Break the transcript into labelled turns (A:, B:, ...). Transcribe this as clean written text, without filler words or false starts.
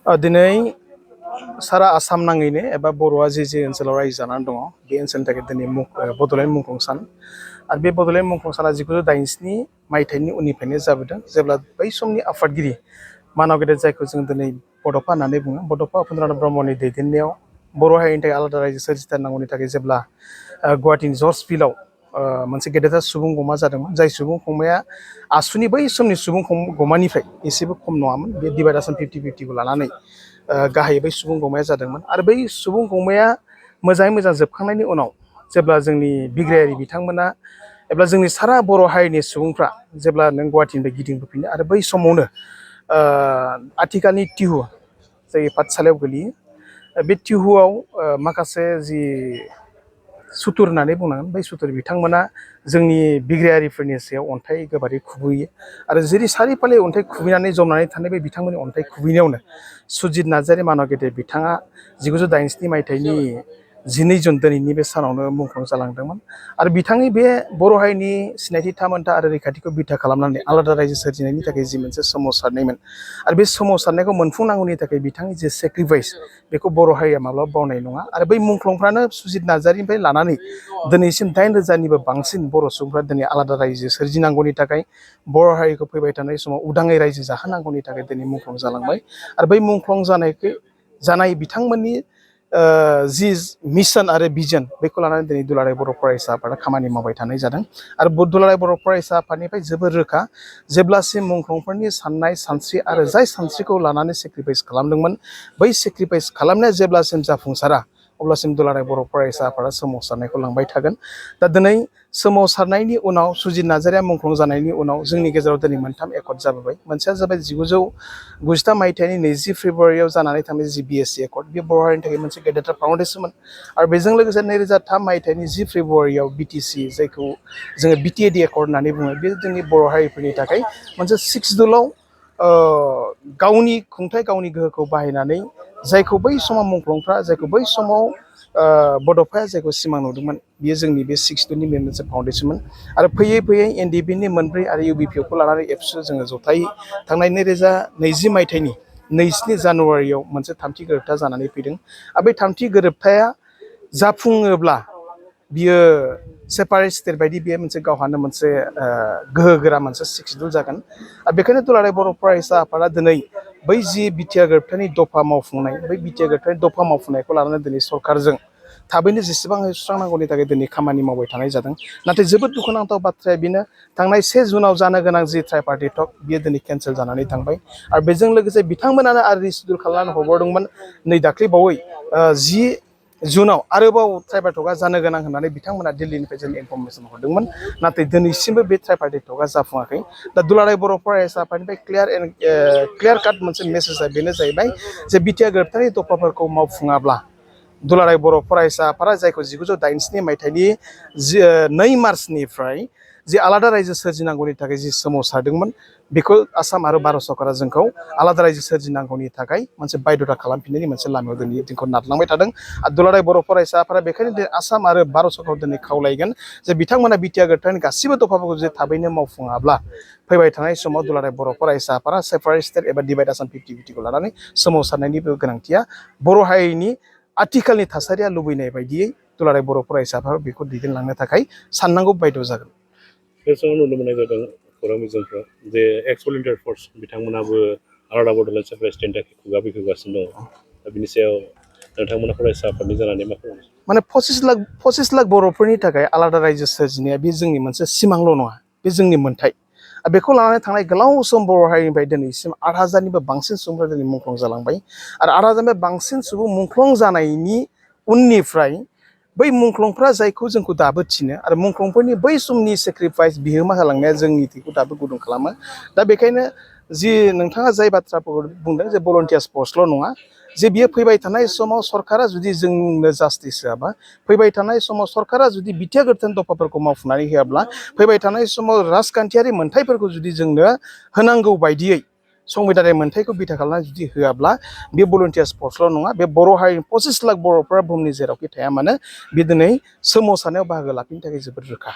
A: दिनै सारा आसाम नाङैनो एबा बर'आ जे ओनसोलाव रायजो जानानै दङ बे ओनसोलनि थाखाय दिनै बड'लेण्ड मुंख्लं सान आरो बे बड'लेण्ड मुंख्लं साना 1987 मायथाइनि उननिफ्रायनो जाबोदों जेब्ला बै समनि आफादगिरि मानाव गेदेर जायखौ जों दिनै बड'फा होननानै बुङो बड'फा उपेन्द्रनाथ ब्रह्मनि दैदेननायाव बर' हारिनि थाखाय आलादा रायजो सोरजिथारनांगौनि थाखाय जेब्ला गुवाहाटीनि जर्ज फिल्डआव मोनसे गेदेरथार सुबुं गमा जादोंमोन जाय सुबुं गमाया आसुनि बै समनि सुबुं गमानिफ्राय एसेबो खम नङामोन बे डिभाइडेसन 50-50खौ लानानै गाहायै बै सुबुं गमाया जादोंमोन आरो बै सुबुं गमाया मोजाङै मोजां जोबखांनायनि उनाव जेब्ला जोंनि बिग्रायारि बिथांमोना एबा जोंनि सारा बर' हारिनि सुबुंफ्रा जेब्ला नों गुवाहाटीनिफ्राय गिदिंबोफिनो आरो बै समावनो आथिखालनि टिहु जाय पाठसालायाव गोलैयो बे टिहुआव माखासे जि सुथुर होननानै बुंनांगोन बै सुथुर बिथांमोना जोंनि बिग्रायारिफोरनि सायाव अन्थाइ गोबारै खुबैयो आरो जेरै सारिफाले अन्थाइ खुबैनानै जमनानै थानाय बे बिथांमोननि अन्थाइ खुबैनायावनो सुजित नार्जारि मानाव गेदेर बिथाङा 1987 मायथाइनि 12 जुन दिनैनि बे सानावनो मुंख्लं जालांदोंमोन आरो बिथांनि बे बर' हारिनि सिनायथि थामोनथा आरो रैखाथिखौ बिथा खालामनानै आलादा रायजो सोरजिनायनि थाखाय जि मोनसे सोमावसारनायमोन आरो बे सोमावसारनायखौ मोनफुंनांगौनि थाखाय बिथांनि जे सेक्रिफाइस बेखौ बर' हारिया माब्लाबा बावनाय नङा आरो बै मुंख्लंफ्रानो सुजित नार्जारिनिफ्राय लानानै दिनैसिम 8,000निबो बांसिन बर' सुबुंफ्रा दिनै आलादा रायजो सोरजिनांगौनि थाखाय बर' हारिखौ फैबाय थानाय समाव उदाङै रायजो जाहोनांगौनि थाखाय दिनै मुंख्लं जालांबाय आरो बै मुंख्लं जानाय बिथांमोननि जि मिशन आरो भिजन बेखौ लानानै दिनै दुलाराय बर' फरायसा आफादा खामानि मावबाय थानाय जादों आरो दुलाराय बर' फरायसा आफादनिफ्राय जोबोर रोखा जेब्लासिम मुंख्लंफोरनि साननाय सानस्रि आरो जाय सानस्रिखौ लानानै सेक्रिफाइस खालामदोंमोन बै सेक्रिफाइस खालामनाया जेब्लासिम जाफुंसारा अब्लासिम दुलाराय बर' फरायसा आफादा सोमावसारनायखौ लांबाय थागोन दा दिनै सोमावसारनायनि उनाव सुजित नार्जारिया मुंख्लं जानायनि उनाव जोंनि गेजेराव दिनै मोनथाम एकर्ड जाबोबाय मोनसेया जाबाय 1993 मायथाइनि 20 फेब्रुवारियाव जानानै थांनाय जि BSC एकर्ड बे बर' हारिनि थाखाय मोनसे गेदेरथार फाउन्डेसनमोन आरो बेजों लोगोसे 2003 मायथाइनि 10 फेब्रुवारियाव BTC जायखौ जोङो BTAD एकर्ड होननानै बुङो बे जोंनि बर' हारिफोरनि थाखाय मोनसे 6 दलाव गावनि खुंथाइ गावनि गोहोखौ बाहायनानै जायखौ बै समाव मुंख्लंफ्रा जायखौ बै समाव बड'फाया जायखौ सिमां नुदोंमोन बियो जोंनि बे 6 दलनि मोनसे फाउन्डेसनमोन आरो फैयै फैयै NDPनि मोनब्रै आरो UBPखौ लानानै एबसु जोङो जथायै थांनाय 2020 मायथाइनि 27 जानुवारियाव मोनसे थामथि गोरोबथा जानानै फैदों आरो बे थामथि गोरोबथाया जाफुङोब्ला बियो सेपारेट स्टेट बायदि बेयो मोनसे गावहानो मोनसे गोहोगोरा मोनसे 6 दल जागोन आरो बेखायनो दुलाराय बर' फरायसा आफादा दिनै बै जि बिटिआर गोरोबथानि दफा मावफुंनाय बै बिटिआर गोरोबथानि दफा मावफुंनायखौ लानानै दिनै सरकारजों थाबैनो जेसेबां सुस्रांनांगौनि थाखाय दिनै खामानि मावबाय थानाय जादों नाथाय जोबोद दुखुनांथाव बाथ्राया बेनो थांनाय 1 जुनाव जानो गोनां जि ट्राइपार्टि टक बियो दिनै केन्सेल जानानै थांबाय आरो बेजों लोगोसे बिथांमोनानो आरो रिसिडिउल खालामनानै हरबावदोंमोन नै दाख्लैबावै 10 जुनाव आरोबाव ट्राइपार्टि टकआ जानो गोनां होननानै बिथांमोना दिल्लीनिफ्राय जों इनफरमेसन हरदोंमोन नाथाय दिनैसिमबो बे ट्राइपार्टि टकआ जाफुङाखै दा दुलाराय बर' फरायसा आफादनिफ्राय क्लियार काट मोनसे मेसेजआ बेनो जाहैबाय जे बिटिआर गोरोबथानि दफाफोरखौ मावफुङाब्ला दुलाराय बर' फरायसा आफादा जायखौ 1987 मायथाइनि 2 मार्चनिफ्राय जि आलादा रायजो सोरजिनांगौनि थाखाय जि सोमावसारदोंमोन बेखौ आसाम आरो भारत सरकारा जोंखौ आलादा रायजो सोरजिनांगौनि थाखाय मोनसे बायध'था खालामफिननायनि मोनसे लामायाव दिनै जोंखौ नारलांबाय थादों आरो दुलाराय बर' फरायसा आफादा बेखायनो आसाम आरो भारत सरकाराव दिनै खावलायगोन जे बिथांमोना बिटिआर गोरोबथानि गासिबो दफाफोरखौ जुदि थाबैनो मावफुङाब्ला फैबाय थानाय समाव दुलाराय बर' फरायसा आफादा सेपारेट स्टेट एबा डिभाइडेसन 50-50खौ लानानै सोमावसारनायनिबो गोनांथिया बर' हारिनि आथिखालनि थासारिया लुबैनाय बायदियै दुलाराय बर' फरायसाफोरा बेखौ दैदेनलांनो थाखाय साननांगौ बायद' जागोन।
B: बे समाव नुनो मोननाय जादों खौरां बिजोंफ्राव जे एक्स भलुन्टियार फर्स बिथांमोनाबो आलादा बड'लेण्ड सेपारेट स्टेटनि थाखाय खुगा बेखेवगासिनो दङ दा बिनि सायाव नोंथांमोना फरायसा आफादनि जानानै मा खालामो?
A: माने 25 लाख बर'फोरनि थाखाय आलादा रायजो सोरजिनाया बे जोंनि मोनसे सिमांल' नङा बे जोंनि मोन्थाय बेखौ लानानै थांनाय गोलाव सम बर' हारिनिफ्राय दिनैसिम 8,000निबो बांसिन सुबुंफ्रा दिनै मुंख्लं जालांबाय आरो 8,000निबो बांसिन सुबुं मुंख्लं जानायनि उननिफ्राय बै मुंख्लंफ्रा जायखौ जोंखौ दाबो थिनो आरो मुंख्लंफोरनि बै समनि सेक्रिफाइस बिहोमा होलांनाया जोंनि थैखौ दाबो गुदुं खालामो दा बेखायनो जि नोंथाङा जाय बाथ्राफोरखौ बुंदों जे भलन्टियार्स पस्टल' नङा जे बियो फैबाय थानाय समाव सरकारा जुदि जोंनो जास्टिस होआबा फैबाय थानाय समाव सरकारा जुदि बिटिआर गोरोबथानि दफाफोरखौ मावफुंनानै होआब्ला फैबाय थानाय समाव राजखान्थियारि मोन्थायफोरखौ जुदि जोंनो होनांगौ बायदियै संबिधानारि मोन्थायखौ बिथा खालामनानै जुदि होआब्ला बे भलन्टियार्स पस्टल' नङा बे बर' हारिनि 25 लाख बर'फोरा बुहुमनि जेरावखि थाया मानो बे दिनै सोमावसारनायाव बाहागो लाफिननो थाखाय जोबोद रोखा।